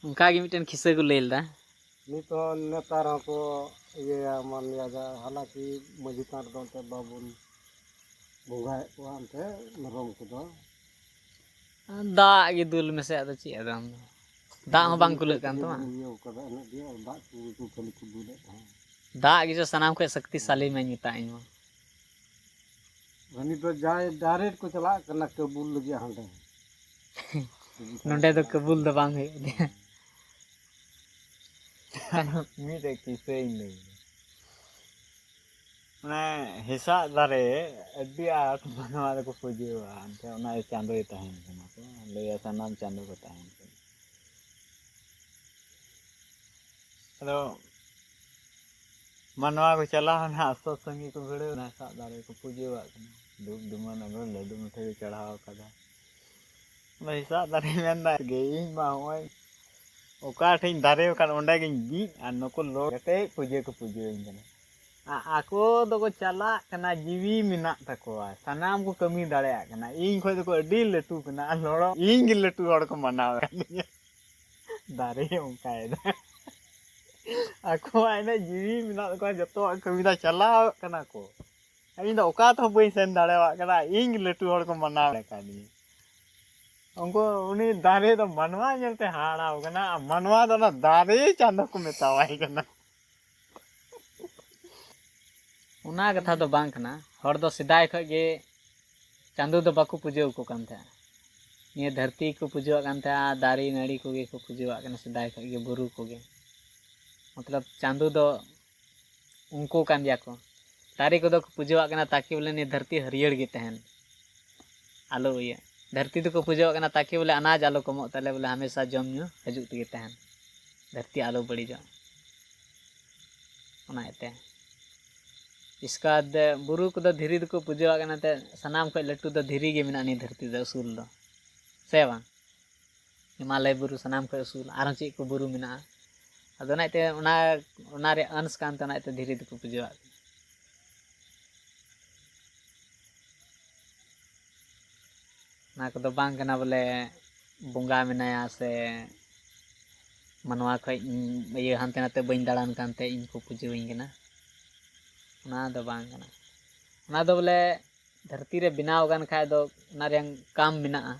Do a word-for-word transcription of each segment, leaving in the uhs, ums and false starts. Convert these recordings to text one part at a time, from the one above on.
ᱚᱱᱠᱟ ᱜᱮ ᱢᱤᱫᱴᱮᱱ ᱠᱤᱥᱟᱹ ᱠᱚ ᱞᱟᱹᱭ ᱞᱮᱫᱟ᱾ ᱱᱤᱛ ᱦᱚᱸ ᱱᱮᱛᱟᱨ ᱦᱚᱸᱠᱚ ᱤᱭᱟᱹᱭᱟ, ᱢᱟᱱ ᱞᱤᱭᱟ ᱡᱟᱭ, ᱦᱟᱞᱟᱸᱠᱤ ᱢᱟᱹᱡᱷᱤ ᱛᱷᱟᱱ ᱨᱮᱫᱚ ᱮᱱᱛᱮᱫ ᱵᱟᱵᱚᱱ ᱵᱚᱸᱜᱟᱭᱮᱫ ᱠᱚᱣᱟ ᱮᱱᱛᱮ ᱢᱮᱨᱚᱢ ᱠᱚᱫᱚ᱾ ᱫᱟᱜ ᱜᱮ ᱫᱩᱞ ᱢᱮᱥᱮ, ᱟᱫᱚ ᱪᱮᱫ ᱟᱫᱚ ᱟᱢ ᱫᱚ? ᱫᱟᱜ ᱦᱚᱸ ᱵᱟᱝ ᱠᱩᱞᱟᱹᱜ ᱠᱟᱱ ᱛᱟᱢᱟ᱾ ᱤᱭᱟᱹ ᱠᱟᱫᱟ ᱤᱱᱟᱹᱜ ᱜᱮ, ᱟᱨ ᱫᱟᱜ ᱠᱚᱜᱮ ᱠᱚ ᱠᱷᱟᱹᱞᱤ ᱠᱚ ᱫᱩᱞᱮᱫ ᱛᱟᱦᱮᱸᱫ᱾ ᱫᱟᱜ ᱜᱮᱪᱚ ᱥᱟᱱᱟᱢ ᱠᱷᱚᱱ ᱥᱚᱠᱛᱤᱥᱟᱞᱤ ᱢᱟᱧ ᱢᱮᱛᱟᱜ ᱤᱧ ᱢᱟ᱾ ᱩᱱᱤ ᱫᱚ ᱡᱟᱭ direct ᱠᱚ ᱪᱟᱞᱟᱜ ᱠᱟᱱᱟ ᱠᱟᱹᱵᱩᱞ ᱞᱟᱹᱜᱤᱫ ᱦᱟᱸᱰᱮ᱾ ᱱᱚᱸᱰᱮ ᱫᱚ ᱠᱟᱹᱵᱩᱞ ᱫᱚ ᱵᱟᱝ ᱦᱩᱭᱩᱜ ᱜᱮᱭᱟ᱾ ᱢᱤᱫᱴᱮᱡ ᱠᱤᱥᱟᱹᱧ ᱞᱟᱹᱭ ᱮᱫᱟ᱾ ᱢᱟᱱᱮ ᱦᱮᱸᱥᱟᱜ ᱫᱟᱨᱮ ᱟᱹᱰᱤ ᱟᱸᱴ ᱢᱟᱱᱣᱟ ᱫᱚᱠᱚ ᱯᱩᱡᱟᱹᱣᱟᱜᱼᱟ, ᱮᱱᱛᱮ ᱚᱱᱟ ᱪᱟᱸᱫᱳᱭ ᱛᱟᱦᱮᱱ ᱠᱟᱱᱟ ᱠᱚ, ᱞᱟᱹᱭᱟ ᱥᱟᱱᱟᱢ ᱪᱟᱸᱫᱳ ᱠᱚ ᱛᱟᱦᱮᱱ ᱠᱟᱱᱟ᱾ ᱟᱫᱚ ᱢᱟᱱᱣᱟ ᱠᱚ ᱪᱟᱞᱟᱣ ᱮᱱᱟ, ᱟᱥᱛᱚ ᱥᱟᱸᱜᱮ ᱠᱚ ᱵᱷᱤᱲᱟᱹᱣ ᱮᱱᱟ, ᱦᱮᱸᱥᱟᱜ ᱫᱟᱨᱮ ᱠᱚ ᱯᱩᱡᱟᱹᱣᱟᱜ ᱠᱟᱱᱟ, ᱫᱷᱩᱯ ᱫᱷᱩᱢᱟᱹ ᱟᱹᱜᱩ ᱞᱟᱹᱰᱩ ᱢᱤᱴᱷᱟᱹᱭ ᱠᱚ ᱪᱟᱲᱦᱟᱣ ᱠᱟᱫᱟ᱾ ᱚᱱᱟ ᱦᱮᱸᱥᱟᱜ ᱫᱟᱨᱮ ᱢᱮᱱᱫᱟ ᱜᱮ, ᱤᱧ ᱢᱟ ᱦᱚᱸᱜᱼᱚᱭ ᱚᱠᱟ ᱴᱷᱮᱡ ᱤᱧ ᱫᱟᱨᱮ ᱟᱠᱟᱱ ᱚᱸᱰᱮ ᱜᱤᱧ ᱵᱤᱫ, ᱟᱨ ᱱᱩᱠᱩ ᱞᱚ ᱠᱟᱛᱮ ᱯᱩᱡᱟᱹ ᱠᱚ ᱯᱩᱡᱟᱹᱣᱟᱹᱧ ᱠᱟᱱᱟ᱾ ᱟ-, ᱟᱠᱚ ᱫᱚᱠᱚ ᱪᱟᱞᱟᱜ ᱠᱟᱱᱟ, ᱡᱤᱣᱤ ᱢᱮᱱᱟᱜ ᱛᱟᱠᱚᱣᱟ, ᱥᱟᱱᱟᱢ ᱠᱚ ᱠᱟᱹᱢᱤ ᱫᱟᱲᱮᱭᱟᱜ ᱠᱟᱱᱟ᱾ ᱤᱧ ᱠᱷᱚᱡ ᱫᱚᱠᱚ ᱟᱹᱰᱤ ᱞᱟᱹᱴᱩ ᱠᱟᱱᱟ, ᱟᱨ ᱦᱚᱲ, ᱤᱧ ᱜᱮ ᱞᱟᱹᱴᱩ ᱦᱚᱲ ᱠᱚ ᱢᱟᱱᱟᱣ ᱠᱟᱫᱤᱧᱟ᱾ ᱫᱟᱨᱮ ᱚᱱᱠᱟᱭᱮᱫᱟ᱾ ᱟᱠᱚᱣᱟᱜ ᱮᱱᱮᱡ ᱡᱤᱣᱤ ᱢᱮᱱᱟᱜ ᱛᱟᱠᱚᱣᱟ, ᱡᱚᱛᱚᱣᱟᱜ ᱠᱟᱹᱢᱤ ᱫᱟ, ᱪᱟᱞᱟᱣ ᱠᱟᱱᱟ ᱠᱚ᱾ ᱤᱧ ᱫᱚ ᱚᱠᱟ ᱛᱮᱦᱚᱸ ᱵᱟᱹᱧ ᱥᱮᱱ ᱫᱟᱲᱮᱭᱟᱜ ᱠᱟᱱᱟ, ᱤᱧ ᱜᱮ ᱞᱟᱹᱴᱩ ᱦᱚᱲ ᱠᱚ ᱢᱟᱱᱟᱣ ᱞᱮᱠᱟᱫᱤᱧᱟ᱾ ᱩᱱᱠᱩ, ᱩᱱᱤ ᱫᱟᱨᱮ ᱫᱚ ᱢᱟᱱᱣᱟ ᱧᱮᱞᱛᱮ ᱦᱟᱦᱟᱲᱟᱣ ᱠᱟᱱᱟ, ᱟᱨ ᱢᱟᱱᱣᱟ ᱫᱚ ᱚᱱᱟ ᱫᱟᱨᱮ ᱪᱟᱸᱫᱚ ᱠᱚ ᱢᱮᱛᱟᱣᱟᱭ ᱠᱟᱱᱟ᱾ ᱚᱱᱟ ᱠᱟᱛᱷᱟ ᱫᱚ ᱵᱟᱝ ᱠᱟᱱᱟ᱾ ᱦᱚᱲ ᱫᱚ ᱥᱮᱫᱟᱭ ᱠᱷᱚᱡ ᱜᱮ ᱪᱟᱸᱫᱚ ᱫᱚ ᱵᱟᱠᱚ ᱯᱩᱡᱟᱹ ᱟᱠᱚ ᱠᱟᱱ ᱛᱟᱦᱮᱸᱫ᱾ ᱱᱤᱭᱟᱹ ᱫᱷᱟᱹᱨᱛᱤ ᱠᱚ ᱯᱩᱡᱟᱹᱣᱟᱜ ᱠᱟᱱ ᱛᱟᱦᱮᱸᱫ, ᱫᱟᱨᱮ ᱱᱟᱹᱲᱤ ᱠᱚᱜᱮ ᱠᱚ ᱯᱩᱡᱟᱹᱣᱟᱜ ᱠᱟᱱᱟ ᱥᱮᱫᱟᱭ ᱠᱷᱚᱡ ᱜᱮ, ᱵᱩᱨᱩ ᱠᱚᱜᱮ᱾ ᱢᱚᱛᱞᱚᱵ ᱪᱟᱸᱫᱚ ᱫᱚ ᱩᱱᱠᱩ ᱠᱟᱱ ᱜᱮᱭᱟ ᱠᱚ᱾ ᱫᱟᱨᱮ ᱠᱚᱫᱚ ᱠᱚ ᱯᱩᱡᱟᱹᱣᱟᱜ ᱠᱟᱱᱟ ᱛᱟᱠᱤ ᱵᱚᱞᱮ ᱱᱤᱭᱟᱹ ᱫᱷᱟᱹᱨᱛᱤ ᱦᱟᱹᱨᱭᱟᱹᱲ ᱜᱮ ᱛᱟᱦᱮᱱ, ᱟᱞᱚ ᱤᱭᱟᱹ᱾ ᱫᱷᱟᱹᱨᱛᱤ ᱫᱚᱠᱚ ᱯᱩᱡᱟᱹᱣᱟᱜ ᱠᱟᱱᱟ ᱛᱟᱠᱤ ᱵᱚᱞᱮ ᱟᱱᱟᱡᱽ ᱟᱞᱚ ᱠᱚᱢᱚᱜ ᱛᱟᱞᱮ, ᱵᱚᱞᱮ ᱦᱟᱢᱮᱥᱟ ᱡᱚᱢ ᱧᱩ ᱦᱤᱡᱩᱜ ᱛᱮᱜᱮ ᱛᱟᱦᱮᱱ, ᱫᱷᱟᱹᱨᱛᱤ ᱟᱞᱚ ᱵᱟᱹᱲᱤᱡᱚᱜ᱾ ᱚᱱᱟ ᱤᱭᱟᱹᱛᱮ ᱤᱥᱠᱟᱫ ᱵᱩᱨᱩ ᱠᱚᱫᱚ ᱫᱷᱤᱨᱤ ᱫᱚᱠᱚ ᱯᱩᱡᱟᱹᱣᱟᱜ ᱠᱟᱱᱟ, ᱛᱮ ᱥᱟᱱᱟᱢ ᱠᱷᱚᱡ ᱞᱟᱹᱴᱩ ᱫᱚ ᱫᱷᱤᱨᱤ ᱜᱮ ᱢᱮᱱᱟᱜᱼᱟ ᱱᱤᱭᱟᱹ ᱫᱷᱟᱹᱨᱛᱤ ᱫᱚ ᱩᱥᱩᱞ ᱫᱚ, ᱥᱮ ᱵᱟᱝ? ᱦᱤᱢᱟᱞᱚᱭ ᱵᱩᱨᱩ ᱥᱟᱱᱟᱢ ᱠᱷᱚᱡ ᱩᱥᱩᱞ, ᱟᱨᱦᱚᱸ ᱪᱮᱫ ᱠᱚ ᱵᱩᱨᱩ ᱢᱮᱱᱟᱜᱼᱟ᱾ ᱟᱫᱚ ᱚᱱᱟ ᱤᱭᱟᱹᱛᱮ ᱚᱱᱟ, ᱚᱱᱟ ᱨᱮᱭᱟᱜ ᱟᱸᱥ ᱠᱟᱱᱛᱮ ᱚᱱᱟ ᱤᱭᱟᱹᱛᱮ ᱫᱷᱤᱨᱤ ᱫᱚᱠᱚ ᱯᱩᱡᱟᱹᱣᱟᱜ ᱠᱟᱱᱟ᱾ ᱚᱱᱟ ᱠᱚᱫᱚ ᱵᱟᱝ ᱠᱟᱱᱟ ᱵᱚᱞᱮ ᱵᱚᱸᱜᱟ ᱢᱮᱱᱟᱭᱟ ᱥᱮ ᱢᱟᱱᱣᱟ ᱠᱷᱚᱡ ᱤᱧ ᱤᱭᱟᱹ ᱦᱟᱱᱛᱮ ᱱᱟᱛᱮ ᱵᱟᱹᱧ ᱫᱟᱬᱟᱱ ᱠᱟᱱᱛᱮ ᱤᱧ ᱠᱚ ᱯᱩᱡᱟᱹᱣᱟᱹᱧ ᱠᱟᱱᱟ, ᱚᱱᱟ ᱫᱚ ᱵᱟᱝ ᱠᱟᱱᱟ᱾ ᱚᱱᱟ ᱫᱚ ᱵᱚᱞᱮ ᱫᱷᱟᱹᱨᱛᱤ ᱨᱮ ᱵᱮᱱᱟᱣ ᱟᱠᱟᱱ ᱠᱷᱟᱡ ᱫᱚ ᱚᱱᱟ ᱨᱮᱭᱟᱝ ᱠᱟᱢ ᱢᱮᱱᱟᱜᱼᱟ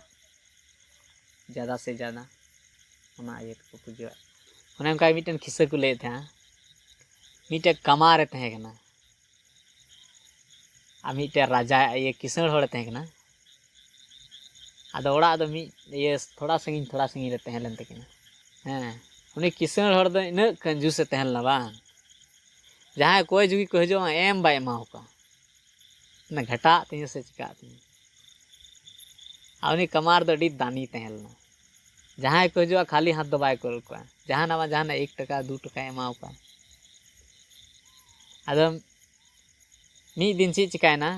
ᱡᱟᱫᱟ ᱥᱮ ᱡᱟᱫᱟ, ᱚᱱᱟ ᱤᱭᱟᱹ ᱛᱮᱠᱚ ᱯᱩᱡᱟᱹᱣᱟᱜ᱾ ᱚᱱᱮ ᱚᱱᱠᱟ ᱢᱤᱫᱴᱮᱱ ᱠᱤᱥᱟᱹ ᱠᱚ ᱞᱟᱹᱭᱮᱫ ᱛᱟᱦᱮᱸᱜᱼᱟ, ᱢᱤᱫᱴᱮᱡ ᱠᱟᱢᱟᱨᱮ ᱛᱟᱦᱮᱸ ᱠᱟᱱᱟ᱾ ᱟᱨ ᱢᱤᱫᱴᱮᱡ ᱨᱟᱡᱟ, ᱤᱭᱟᱹ, ᱠᱤᱥᱟᱹᱬ ᱦᱚᱲᱮ ᱛᱟᱦᱮᱸ ᱠᱟᱱᱟ᱾ ᱟᱫᱚ ᱚᱲᱟᱜ ᱫᱚ ᱢᱤᱫ ᱤᱭᱟᱹ ᱛᱷᱚᱲᱟ ᱥᱟᱺᱜᱤᱧ, ᱛᱷᱚᱲᱟ ᱥᱟᱺᱜᱤᱧ ᱨᱮ ᱛᱟᱦᱮᱸ ᱞᱮᱱ ᱛᱟᱹᱠᱤᱱᱟ᱾ ᱦᱮᱸ, ᱩᱱᱤ ᱠᱤᱥᱟᱹᱬ ᱦᱚᱲ ᱫᱚ ᱤᱱᱟᱹᱜ ᱠᱟᱹᱧᱡᱩᱥᱮ ᱛᱟᱦᱮᱸ ᱞᱮᱱᱟ ᱵᱟᱝ, ᱡᱟᱦᱟᱸᱭ ᱠᱚᱭ ᱡᱩᱜᱤ ᱠᱚ ᱦᱤᱡᱩᱜᱼᱟ, ᱮᱢ ᱵᱟᱭ ᱮᱢᱟᱣ ᱠᱚᱣᱟ᱾ ᱢᱟᱱᱮ ᱜᱷᱟᱴᱟᱜ ᱛᱤᱧᱟᱹ ᱥᱮ ᱪᱤᱠᱟᱹᱜ ᱛᱤᱧᱟᱹ? ᱟᱨ ᱩᱱᱤ ᱠᱟᱢᱟᱨ ᱫᱚ ᱟᱹᱰᱤ ᱫᱟᱱᱤ ᱛᱟᱦᱮᱸ ᱞᱮᱱᱟ᱾ ᱡᱟᱦᱟᱸᱭ ᱠᱚ ᱦᱤᱡᱩᱜᱼᱟ, ᱠᱷᱟᱹᱞᱤ ᱦᱟᱛ ᱫᱚ ᱵᱟᱭ ᱠᱚᱭ ᱠᱚᱣᱟ᱾ ᱡᱟᱦᱟᱱᱟᱜ ᱵᱟᱝ ᱡᱟᱦᱟᱱᱟᱜ ᱮᱠ ᱴᱟᱠᱟ, ᱫᱩ ᱴᱟᱠᱟᱭ ᱮᱢᱟᱣ ᱠᱚᱣᱟ᱾ ᱟᱫᱚ ᱢᱤᱫ ᱫᱤᱱ ᱪᱮᱫ ᱪᱤᱠᱟᱭᱮᱱᱟ,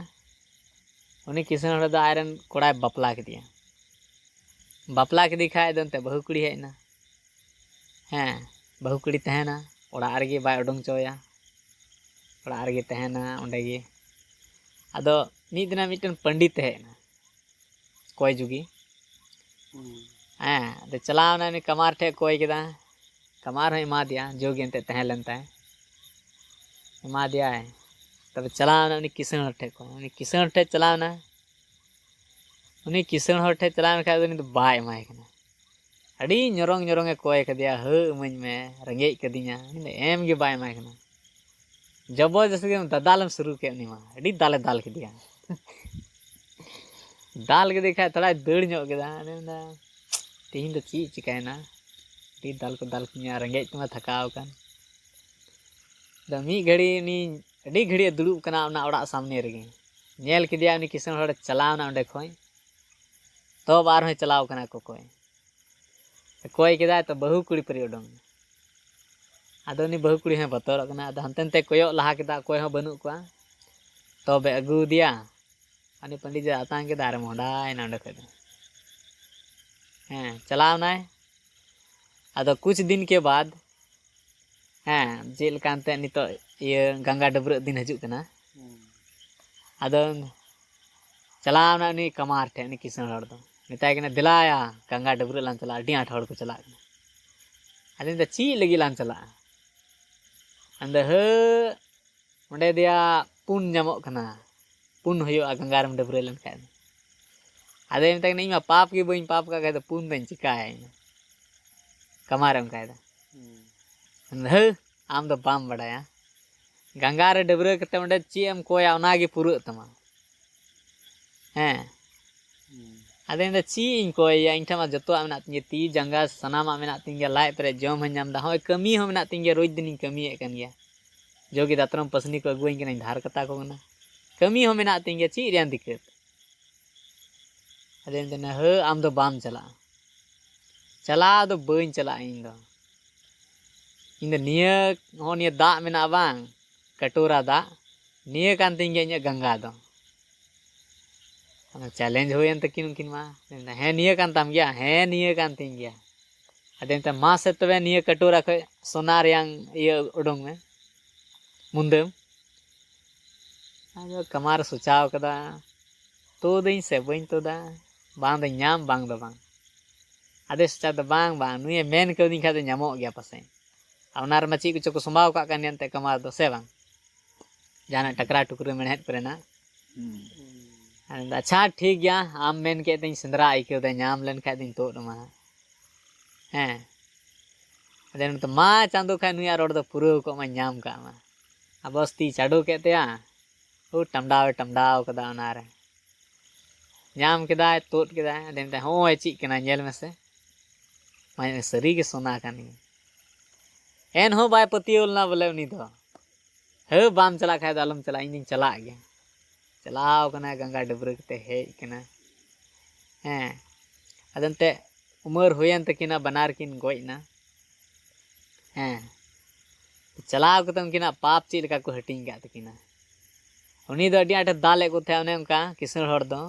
ᱩᱱᱤ ᱠᱤᱥᱟᱹᱬ ᱦᱚᱲ ᱫᱚ ᱟᱡᱨᱮᱱ ᱠᱚᱲᱟᱭ ᱵᱟᱯᱞᱟ ᱠᱮᱫᱮᱭᱟ᱾ ᱵᱟᱯᱞᱟ ᱠᱮᱫᱮ ᱠᱷᱟᱡ ᱫᱚ ᱮᱱᱛᱮ ᱵᱟᱹᱦᱩ ᱠᱩᱲᱤ ᱦᱮᱡ ᱮᱱᱟ᱾ ᱦᱮᱸ, ᱵᱟᱹᱦᱩ ᱠᱩᱲᱤ ᱛᱟᱦᱮᱱᱟ, ᱚᱲᱟᱜ ᱨᱮᱜᱮ ᱵᱟᱭ ᱩᱰᱩᱝ ᱦᱚᱪᱚᱣᱟᱭᱟ, ᱚᱲᱟᱜ ᱨᱮᱜᱮ ᱛᱟᱦᱮᱱᱟ ᱚᱸᱰᱮ ᱜᱮ᱾ ᱟᱫᱚ ᱢᱤᱫ ᱫᱤᱱ ᱢᱤᱫᱴᱮᱱ ᱯᱟᱱᱰᱤᱛ ᱦᱮᱡ ᱮᱱᱟ ᱠᱚᱭ ᱡᱩᱜᱤ᱾ ᱦᱮᱸ, ᱟᱫᱚ ᱪᱟᱞᱟᱣ ᱮᱱᱟ ᱩᱱᱤ ᱠᱟᱢᱟᱨ ᱴᱷᱮᱡ ᱠᱚᱭ ᱠᱮᱫᱟ, ᱠᱟᱢᱟᱨ ᱦᱚᱸᱭ ᱮᱢᱟ ᱫᱮᱭᱟ, ᱡᱳᱜ ᱮᱱᱛᱮᱫ ᱛᱟᱦᱮᱸ ᱞᱮᱱ ᱛᱟᱭ, ᱮᱢᱟ ᱫᱮᱭᱟᱭ᱾ ᱛᱚᱵᱮ ᱪᱟᱞᱟᱣ ᱮᱱᱟ ᱩᱱᱤ ᱠᱤᱥᱟᱹᱬ ᱦᱚᱲ ᱴᱷᱮᱡ ᱠᱚᱭ, ᱩᱱᱤ ᱠᱤᱥᱟᱹᱬ ᱦᱚᱲ ᱴᱷᱮᱡ ᱪᱟᱞᱟᱣ ᱮᱱᱟ᱾ ᱩᱱᱤ ᱠᱤᱥᱟᱹᱬ ᱦᱚᱲ ᱴᱷᱮᱡ ᱪᱟᱞᱟᱣ ᱮᱱ ᱠᱷᱟᱡ ᱫᱚ ᱩᱱᱤ ᱫᱚ ᱵᱟᱭ ᱮᱢᱟᱭ ᱠᱟᱱᱟ᱾ ᱟᱹᱰᱤ ᱧᱚᱨᱚᱝ ᱧᱚᱨᱚᱝ ᱮ ᱠᱚᱭ ᱠᱟᱫᱮᱭᱟ, "ᱦᱟᱹ, ᱤᱢᱟᱹᱧ ᱢᱮ, ᱨᱮᱸᱜᱮᱡ ᱠᱟᱹᱫᱤᱧᱟ", ᱩᱱᱤ ᱫᱚ ᱮᱢ ᱜᱮ ᱵᱟᱭ ᱮᱢᱟᱭ ᱠᱟᱱᱟ᱾ ᱡᱚᱵᱚᱨᱫᱚᱥᱛᱤ ᱜᱮ ᱫᱟᱫᱟᱞᱮᱢ ᱥᱩᱨᱩ ᱠᱮᱫ ᱩᱱᱤ ᱢᱟ, ᱟᱹᱰᱤ ᱫᱟᱞᱮ ᱫᱟᱞ ᱠᱮᱫᱮᱭᱟ᱾ ᱫᱟᱞ ᱠᱮᱫᱮ ᱠᱷᱟᱡ ᱛᱷᱚᱲᱟᱭ ᱫᱟᱹᱲ ᱧᱚᱜ ᱠᱮᱫᱟ᱾ ᱟᱫᱚ ᱢᱮᱱᱫᱟ, "ᱛᱮᱦᱮᱧ ᱫᱚ ᱪᱮᱫ ᱪᱤᱠᱟᱭᱮᱱᱟ? ᱟᱹᱰᱤ ᱫᱟᱞ ᱠᱚ ᱫᱟᱞ ᱠᱤᱫᱤᱧᱟ, ᱨᱮᱸᱜᱮᱡ ᱛᱮᱢᱟ ᱛᱷᱟᱠᱟᱣ ᱟᱠᱟᱱ᱾" ᱟᱫᱚ ᱢᱤᱫ ᱜᱷᱟᱹᱲᱤ ᱩᱱᱤ ᱟᱹᱰᱤ ᱜᱷᱟᱹᱲᱤᱡ ᱮ ᱫᱩᱲᱩᱵ ᱠᱟᱱᱟ ᱚᱱᱟ ᱚᱲᱟᱜ ᱥᱟᱢᱱᱮ ᱨᱮᱜᱮ᱾ ᱧᱮᱞ ᱠᱮᱫᱮᱭᱟ ᱩᱱᱤ ᱠᱤᱥᱟᱹᱬ ᱦᱚᱲᱮ ᱪᱟᱞᱟᱣ ᱮᱱᱟ ᱚᱸᱰᱮ ᱠᱷᱚᱡ᱾ ᱛᱚ ᱟᱨᱦᱚᱸᱭ ᱪᱟᱞᱟᱣ ᱠᱟᱱᱟ ᱠᱚᱠᱚᱭ᱾ ᱠᱚᱭ ᱠᱮᱫᱟᱭ ᱛᱚ ᱵᱟᱹᱦᱩ ᱠᱩᱲᱤ ᱯᱟᱹᱨᱤ ᱩᱰᱩᱝ ᱮᱱᱟ᱾ ᱟᱫᱚ ᱩᱱᱤ ᱵᱟᱹᱦᱩ ᱠᱩᱲᱤ ᱦᱚᱸᱭ ᱵᱚᱛᱚᱨᱚᱜ ᱠᱟᱱᱟ᱾ ᱟᱫᱚ ᱦᱟᱱᱛᱮ ᱱᱟᱛᱮ ᱠᱚᱭᱚᱜ ᱞᱟᱦᱟ ᱠᱮᱫᱟ, ᱚᱠᱚᱭ ᱦᱚᱸ ᱵᱟᱹᱱᱩᱜ ᱠᱚᱣᱟ᱾ ᱛᱚᱵᱮ ᱟᱹᱜᱩ ᱟᱫᱮᱭᱟ᱾ ᱩᱱᱤ ᱯᱟᱹᱱᱰᱤᱛ ᱮ ᱟᱛᱟᱝ ᱠᱮᱫᱟ ᱟᱨᱮ ᱢᱚᱦᱰᱟᱭᱮᱱᱟ ᱚᱸᱰᱮ ᱠᱷᱚᱡ ᱫᱚ᱾ ᱦᱮᱸ, ᱪᱟᱞᱟᱣ ᱮᱱᱟᱭ᱾ ᱟᱫᱚ ᱠᱩᱪ ᱫᱤᱱ ᱠᱮ ᱵᱟᱫ, ᱦᱮᱸ, ᱪᱮᱫ ᱞᱮᱠᱟ ᱮᱱᱛᱮᱫ ᱱᱤᱛᱚᱜ ᱤᱭᱟᱹ ᱜᱟᱝᱜᱟ ᱰᱟᱹᱵᱽᱨᱟᱹᱜ ᱫᱤᱱ ᱦᱤᱡᱩᱜ ᱠᱟᱱᱟ᱾ ᱦᱩᱸ᱾ ᱟᱫᱚ ᱪᱟᱞᱟᱣ ᱮᱱᱟ ᱩᱱᱤ ᱠᱟᱢᱟᱨ ᱴᱷᱮᱡ, ᱩᱱᱤ ᱠᱤᱥᱟᱹᱬ ᱦᱚᱲ ᱫᱚ᱾ ᱢᱮᱛᱟᱭ ᱠᱟᱱᱟ, "ᱫᱮᱞᱟᱭᱟ, ᱜᱟᱝᱜᱟ ᱰᱟᱹᱵᱽᱨᱟᱹᱜ ᱞᱟᱝ ᱪᱟᱞᱟᱜᱼᱟ, ᱟᱹᱰᱤ ᱟᱸᱴ ᱦᱚᱲ ᱠᱚ ᱪᱟᱞᱟᱜ ᱠᱟᱱᱟ᱾" ᱟᱫᱚᱧ ᱢᱮᱱᱫᱟ, "ᱪᱮᱫ ᱞᱟᱹᱜᱤᱫ ᱞᱟᱝ ᱪᱟᱞᱟᱜᱼᱟ?" ᱟᱫᱚ, "ᱦᱟᱹ, ᱚᱸᱰᱮ ᱫᱚᱭᱟ ᱯᱩᱱ ᱧᱟᱢᱚᱜ ᱠᱟᱱᱟ, ᱯᱩᱱ ᱦᱩᱭᱩᱜᱼᱟ ᱜᱟᱝᱜᱟ ᱨᱮᱢ ᱰᱟᱹᱵᱽᱨᱟᱹ ᱞᱮᱱᱠᱷᱟᱱ ᱫᱚ᱾ ᱟᱫᱚᱧ ᱢᱮᱛᱟᱭ ᱠᱟᱱᱟ, ᱤᱧ ᱢᱟ ᱯᱟᱯ ᱜᱮ ᱵᱟᱹᱧ ᱯᱟᱯ ᱠᱟᱜ ᱠᱷᱟᱡ ᱫᱚ ᱯᱩᱱ ᱫᱚᱧ ᱪᱤᱠᱟᱹᱭᱟ ᱤᱧ ᱫᱚ?" ᱠᱟᱢᱟᱨᱮ ᱚᱱᱠᱟᱭᱮᱫᱟ᱾ ᱦᱟᱹ, ᱟᱢ ᱫᱚ ᱵᱟᱢ ᱵᱟᱰᱟᱭᱟ, ᱜᱟᱝᱜᱟ ᱨᱮ ᱰᱟᱹᱵᱽᱨᱟᱹ ᱠᱟᱛᱮ ᱚᱸᱰᱮ ᱪᱮᱫ ᱮᱢ ᱠᱚᱭᱟ, ᱚᱱᱟ ᱜᱮ ᱯᱩᱨᱟᱹᱜ ᱛᱟᱢᱟ᱾ ᱦᱮᱸ᱾ ᱟᱫᱚ ᱤᱧ ᱫᱚ ᱪᱮᱫ ᱤᱧ ᱠᱚᱭᱟ? ᱤᱧ ᱴᱷᱮᱱ ᱢᱟ ᱡᱚᱛᱚᱣᱟᱜ ᱢᱮᱱᱟᱜ ᱛᱤᱧ ᱜᱮᱭᱟ, ᱛᱤ ᱡᱟᱸᱜᱟ ᱥᱟᱱᱟᱢᱟᱜ ᱢᱮᱱᱟᱜ ᱛᱤᱧ ᱜᱮᱭᱟ, ᱞᱟᱡ ᱯᱮᱨᱮᱡ ᱡᱚᱢ ᱦᱚᱸᱧ ᱧᱟᱢ ᱮᱫᱟ, ᱦᱚᱸᱜᱼᱚᱭ ᱠᱟᱹᱢᱤ ᱦᱚᱸ ᱢᱮᱱᱟᱜ ᱛᱤᱧ ᱜᱮᱭᱟ, ᱨᱳᱡᱽ ᱫᱤᱱᱤᱧ ᱠᱟᱹᱢᱤᱭᱮᱫ ᱠᱟᱱ ᱜᱮᱭᱟ, ᱡᱚᱜᱮ ᱫᱟᱛᱨᱚᱢ ᱯᱟᱹᱥᱱᱤ ᱠᱚ ᱟᱹᱜᱩᱣᱟᱹᱧ ᱠᱟᱱᱟᱧ, ᱫᱷᱟᱨ ᱠᱟᱛᱟ ᱠᱚ ᱠᱟᱱᱟ, ᱠᱟᱹᱢᱤ ᱦᱚᱸ ᱢᱮᱱᱟᱜ ᱛᱤᱧ ᱜᱮᱭᱟ, ᱪᱮᱫ ᱨᱮᱭᱟᱝ ᱫᱤᱠᱠᱟᱹᱛ? ᱟᱫᱚ ᱢᱮᱱᱫᱟ, ᱦᱟᱹ, ᱟᱢ ᱫᱚ ᱵᱟᱢ ᱪᱟᱞᱟᱜᱼᱟ᱾ ᱪᱟᱞᱟᱣ ᱫᱚ ᱵᱟᱹᱧ ᱪᱟᱞᱟᱜᱼᱟ ᱤᱧ ᱫᱚ᱾ ᱤᱧ ᱫᱚ ᱱᱤᱭᱟᱹ, ᱦᱚᱸ ᱱᱤᱭᱟᱹ ᱫᱟᱜ ᱢᱮᱱᱟᱜᱼᱟ ᱵᱟᱝ, ᱠᱟᱴᱳᱨᱟ ᱫᱟᱜ, ᱱᱤᱭᱟᱹ ᱠᱟᱱ ᱛᱤᱧ ᱜᱮᱭᱟ ᱤᱧᱟᱹᱜ ᱜᱟᱝᱜᱟ ᱫᱚ᱾ ᱟᱫᱚ challenge ᱦᱩᱭᱮᱱ ᱛᱟᱹᱠᱤᱱ ᱩᱱᱠᱤᱱ ᱢᱟ᱾ ᱢᱮᱱᱫᱟ, ᱦᱮᱸ, ᱱᱤᱭᱟᱹ ᱠᱟᱱ ᱛᱟᱢ ᱜᱮᱭᱟ? ᱦᱮᱸ, ᱱᱤᱭᱟᱹ ᱠᱟᱱ ᱛᱤᱧ ᱜᱮᱭᱟ᱾ ᱟᱫᱚ ᱢᱮᱱᱫᱟ, ᱢᱟᱥᱮ ᱛᱚᱵᱮ ᱱᱤᱭᱟᱹ ᱠᱟᱴᱳᱨᱟ ᱠᱷᱚᱡ ᱥᱳᱱᱟ ᱨᱮᱭᱟᱝ ᱤᱭᱟᱹ ᱩᱰᱩᱝ ᱢᱮ, ᱢᱩᱱᱫᱟᱹᱢ᱾ ᱟᱫᱚ ᱠᱟᱢᱟᱨ ᱥᱚᱪᱟᱣ ᱠᱟᱫᱟ, ᱛᱩᱫᱟᱹᱧ ᱥᱮ ᱵᱟᱹᱧ ᱛᱩᱫᱟ, ᱵᱟᱝ ᱫᱚᱧ ᱧᱟᱢ, ᱵᱟᱝ ᱫᱚ ᱵᱟᱝ᱾ ᱟᱫᱚᱭ ᱥᱚᱪᱟᱣ ᱫᱟ, ᱵᱟᱝ, ᱵᱟᱝ, ᱱᱩᱭᱮ ᱢᱮᱱ ᱠᱟᱹᱣᱫᱤᱧ ᱠᱷᱟᱡ ᱫᱚ ᱧᱟᱢᱚᱜ ᱜᱮᱭᱟ ᱯᱟᱥᱮᱡ᱾ ᱟᱨ ᱚᱱᱟ ᱨᱮᱢᱟ ᱪᱮᱫ ᱠᱚᱪᱚ ᱠᱚ ᱥᱟᱢᱵᱟᱣ ᱠᱟᱜ ᱠᱟᱱ ᱮᱱᱛᱮ ᱠᱟᱢᱟᱨ ᱫᱚ, ᱥᱮ ᱵᱟᱝ? ᱡᱟᱦᱟᱱᱟᱜ ᱴᱟᱠᱨᱟ ᱴᱩᱠᱨᱟᱹ ᱢᱮᱲᱦᱮᱫ ᱠᱚᱨᱮᱱᱟᱜ᱾ ᱦᱩᱸ᱾ ᱟᱫᱚ, ᱟᱪᱪᱷᱟ, ᱴᱷᱤᱠ ᱜᱮᱭᱟ, ᱟᱢ ᱢᱮᱱ ᱠᱮᱫ ᱛᱤᱧ ᱥᱮᱸᱫᱽᱨᱟ ᱟᱹᱭᱠᱟᱹᱣ ᱫᱟ, ᱧᱟᱢ ᱞᱮᱱ ᱠᱷᱟᱡ ᱫᱚᱧ ᱛᱩᱫ ᱟᱢᱟ ᱦᱟᱸᱜ᱾ ᱦᱮᱸ᱾ ᱟᱫᱚ ᱱᱤᱛᱚᱜ ᱢᱟ ᱪᱟᱸᱫᱚ ᱠᱷᱟᱡ ᱱᱩᱭᱟᱜ ᱨᱚᱲ ᱫᱚ ᱯᱩᱨᱟᱹᱣ ᱠᱚᱜ ᱢᱟ, ᱧᱟᱢ ᱠᱟᱜ ᱢᱟ᱾ ᱟᱵᱚᱥ ᱛᱤ ᱪᱟᱰᱚ ᱠᱮᱫ ᱛᱟᱭᱟ, ᱦᱩ, ᱴᱟᱢᱰᱟᱣᱮ ᱴᱟᱢᱰᱟᱣ ᱠᱟᱫᱟ ᱚᱱᱟᱨᱮ᱾ ᱧᱟᱢ ᱠᱮᱫᱟᱭ, ᱛᱩᱫ ᱠᱮᱫᱟᱭ, ᱟᱫᱚ ᱢᱮᱱᱫᱟᱭ, ᱦᱚᱸᱜᱼᱚᱭ ᱪᱮᱫ ᱠᱟᱱᱟ, ᱧᱮᱞ ᱢᱮᱥᱮ᱾ ᱢᱟᱱᱮ ᱥᱟᱹᱨᱤ ᱜᱮ ᱥᱚᱱᱟ ᱠᱟᱱ ᱜᱮᱭᱟ᱾ ᱮᱱᱦᱚᱸ ᱵᱟᱭ ᱯᱟᱹᱛᱭᱟᱹᱣ ᱞᱮᱱᱟ ᱵᱚᱞᱮ ᱩᱱᱤ ᱫᱚ᱾ ᱦᱟᱹ, ᱵᱟᱢ ᱪᱟᱞᱟᱜ ᱠᱷᱟᱡ ᱫᱚ ᱟᱞᱚᱢ ᱪᱟᱞᱟᱜᱼᱟ, ᱤᱧ ᱫᱚᱧ ᱪᱟᱞᱟᱜ ᱜᱮᱭᱟ᱾ ᱪᱟᱞᱟᱣ ᱠᱟᱱᱟᱭ, ᱜᱟᱝᱜᱟ ᱰᱟᱹᱵᱽᱨᱟᱹ ᱠᱟᱛᱮ ᱦᱮᱡ ᱠᱟᱱᱟ᱾ ᱦᱮᱸ, ᱟᱫᱚ ᱮᱱᱛᱮᱫ ᱩᱢᱟᱹᱨ ᱦᱩᱭᱮᱱ ᱛᱟᱹᱠᱤᱱᱟ, ᱵᱟᱱᱟᱨ ᱠᱤᱱ ᱜᱚᱡ ᱮᱱᱟ᱾ ᱦᱮᱸ, ᱪᱟᱞᱟᱣ ᱠᱟᱛᱮ ᱩᱱᱠᱤᱱᱟᱜ ᱯᱟᱯ ᱪᱮᱫ ᱞᱮᱠᱟ ᱠᱚ ᱦᱟᱹᱴᱤᱧ ᱠᱟᱜ ᱛᱟᱹᱠᱤᱱᱟ᱾ ᱩᱱᱤ ᱫᱚ ᱟᱹᱰᱤ ᱟᱸᱴᱮ ᱫᱟᱞᱮᱫ ᱠᱚ ᱛᱟᱦᱮᱸᱫ, ᱚᱱᱮ ᱚᱱᱠᱟ ᱠᱤᱥᱟᱹᱬ ᱦᱚᱲ ᱫᱚ᱾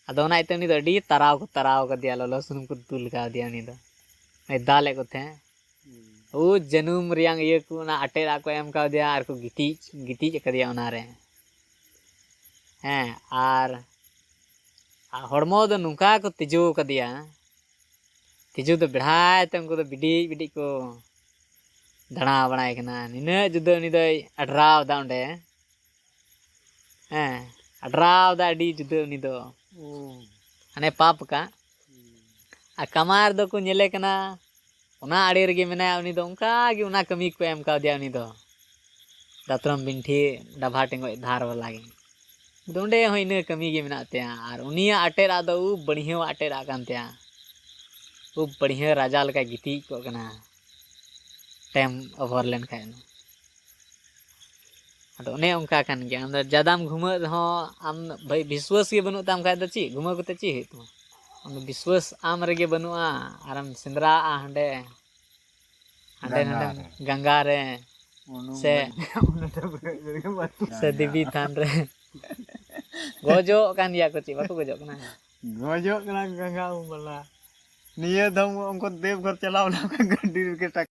ᱟᱫᱚ ᱚᱱᱟ ᱤᱭᱟᱹᱛᱮ ᱩᱱᱤ ᱫᱚ ᱟᱹᱰᱤ ᱛᱟᱨᱟᱣ ᱠᱚ ᱛᱟᱨᱟᱣ ᱠᱟᱫᱮᱭᱟ, ᱞᱚᱞᱚ ᱥᱩᱱᱩᱢ ᱠᱚ ᱫᱩᱞ ᱠᱟᱣᱫᱮᱭᱟ ᱩᱱᱤ ᱫᱚ᱾ ᱩᱱᱤ ᱫᱟᱞᱮᱫ ᱠᱚ ᱛᱟᱦᱮᱸᱫ᱾ ᱦᱩᱸ᱾ ᱩ ᱡᱟᱹᱱᱩᱢ ᱨᱮᱭᱟᱝ ᱤᱭᱟᱹ ᱠᱚ, ᱚᱱᱟ ᱟᱴᱮᱫ ᱟᱜ ᱠᱚ ᱮᱢ ᱠᱟᱣᱫᱮᱭᱟ ᱟᱨ ᱠᱚ ᱜᱤᱛᱤᱡ, ᱜᱤᱛᱤᱡ ᱟᱠᱟᱫᱮᱭᱟ ᱚᱱᱟᱨᱮ᱾ ᱦᱮᱸ, ᱟᱨ, ᱟᱨ ᱦᱚᱲᱢᱚ ᱫᱚ ᱱᱚᱝᱠᱟ ᱠᱚ ᱛᱤᱡᱩ ᱟᱠᱟᱫᱮᱭᱟ, ᱠᱤᱪᱷᱩ ᱫᱚ ᱵᱮᱲᱦᱟᱭ ᱛᱮ ᱩᱱᱠᱩ ᱫᱚ ᱵᱤᱰᱤᱡ ᱵᱤᱰᱤᱡ ᱠᱚ ᱫᱟᱬᱟ ᱵᱟᱲᱟᱭ ᱠᱟᱱᱟ᱾ ᱱᱤᱱᱟᱹᱜ ᱡᱩᱫᱟᱹ ᱩᱱᱤ ᱫᱚᱭ ᱟᱰᱨᱟᱣ ᱮᱫᱟ ᱚᱸᱰᱮ᱾ ᱦᱮᱸ, ᱟᱰᱨᱟᱣ ᱮᱫᱟ ᱟᱹᱰᱤ ᱡᱩᱫᱟᱹ ᱩᱱᱤ ᱫᱚ᱾ ᱦᱟᱱᱮ ᱯᱟᱯ ᱟᱠᱟᱫ᱾ ᱟᱨ ᱠᱟᱢᱟᱨ ᱫᱚᱠᱚ ᱧᱮᱞᱮ ᱠᱟᱱᱟ, ᱚᱱᱟ ᱟᱲᱮ ᱨᱮᱜᱮ ᱢᱮᱱᱟᱭᱟ ᱩᱱᱤ ᱫᱚ, ᱚᱱᱠᱟ ᱜᱮ ᱚᱱᱟ ᱠᱟᱹᱢᱤ ᱠᱚ ᱮᱢ ᱠᱟᱣᱫᱮᱭᱟ ᱩᱱᱤ ᱫᱚ᱾ ᱫᱟᱛᱨᱚᱢ ᱵᱤᱱᱴᱷᱤ ᱰᱟᱵᱷᱟ ᱴᱮᱸᱜᱚᱡ ᱫᱷᱟᱨ ᱵᱟᱞᱟ ᱜᱮ᱾ ᱟᱫᱚ ᱚᱸᱰᱮ ᱦᱚᱸ ᱤᱱᱟᱹ ᱠᱟᱹᱢᱤ ᱜᱮ ᱢᱮᱱᱟᱜ ᱛᱟᱭᱟ᱾ ᱟᱨ ᱩᱱᱤᱭᱟᱜ ᱟᱴᱮᱫ ᱟᱜ ᱫᱚ ᱩᱵ ᱵᱟᱹᱲᱦᱤᱭᱟᱹᱣ ᱟᱴᱮᱫ ᱟᱜ ᱠᱟᱱ ᱛᱟᱭᱟ᱾ ᱩᱵ ᱵᱟᱹᱲᱦᱤᱭᱟᱹ ᱨᱟᱡᱟ ᱞᱮᱠᱟ ᱜᱤᱛᱤᱡ ᱠᱚᱜ ᱠᱟᱱᱟ ᱴᱟᱭᱤᱢ ᱳᱵᱷᱟᱨ ᱞᱮᱱᱠᱷᱟᱡ᱾ ᱟᱫᱚ ᱚᱱᱮ ᱚᱱᱠᱟ ᱠᱟᱱ ᱜᱮᱭᱟ, ᱟᱢ ᱫᱚ ᱡᱟᱫᱟᱢ ᱜᱷᱩᱢᱟᱹᱜ ᱨᱮᱦᱚᱸ ᱟᱢ ᱵᱷᱟᱹᱭ ᱵᱤᱥᱣᱟᱹᱥ ᱜᱮ ᱵᱟᱹᱱᱩᱜ ᱛᱟᱢ ᱠᱷᱟᱡ ᱫᱚ ᱪᱮᱫ ᱜᱷᱩᱢᱟᱹ ᱠᱟᱛᱮ ᱪᱮᱫ ᱦᱩᱭᱩᱜ ᱛᱟᱢᱟ? ᱟᱢ ᱫᱚ ᱵᱤᱥᱣᱟᱹᱥ ᱟᱢ ᱨᱮᱜᱮ ᱵᱟᱹᱱᱩᱜᱼᱟ, ᱟᱨᱮᱢ ᱥᱮᱸᱫᱽᱨᱟᱜᱼᱟ ᱦᱟᱸᱰᱮ ᱦᱟᱸᱰᱮ ᱜᱟᱝᱜᱟ ᱱᱟᱰᱮ ᱨᱮ᱾ ᱜᱟᱝᱜᱟ ᱨᱮ ᱩᱱᱩᱢ ᱥᱮ ᱜᱟᱝᱜᱟ᱾ ᱥᱮ ᱫᱮᱵᱤ ᱛᱷᱟᱱ ᱨᱮ᱾ ᱜᱚᱡᱚᱜ ᱠᱟᱱ ᱜᱮᱭᱟ ᱠᱚ, ᱪᱮᱫ ᱵᱟᱠᱚ ᱜᱚᱡᱚᱜ ᱠᱟᱱᱟ? ᱜᱚᱡᱚᱜ ᱠᱟᱱᱟ ᱠᱚ ᱜᱟᱝᱜᱟ ᱩᱢ ᱵᱟᱞᱟ᱾ ᱱᱤᱭᱟᱹ ᱫᱷᱟᱣ ᱩᱱᱠᱩ ᱫᱮᱵᱽᱜᱷᱚᱨ ᱪᱟᱞᱟᱣ ᱞᱮᱱᱟ ᱠᱚ ᱜᱟᱹᱰᱤ ᱨᱮᱜᱮ ᱴᱟᱠᱟ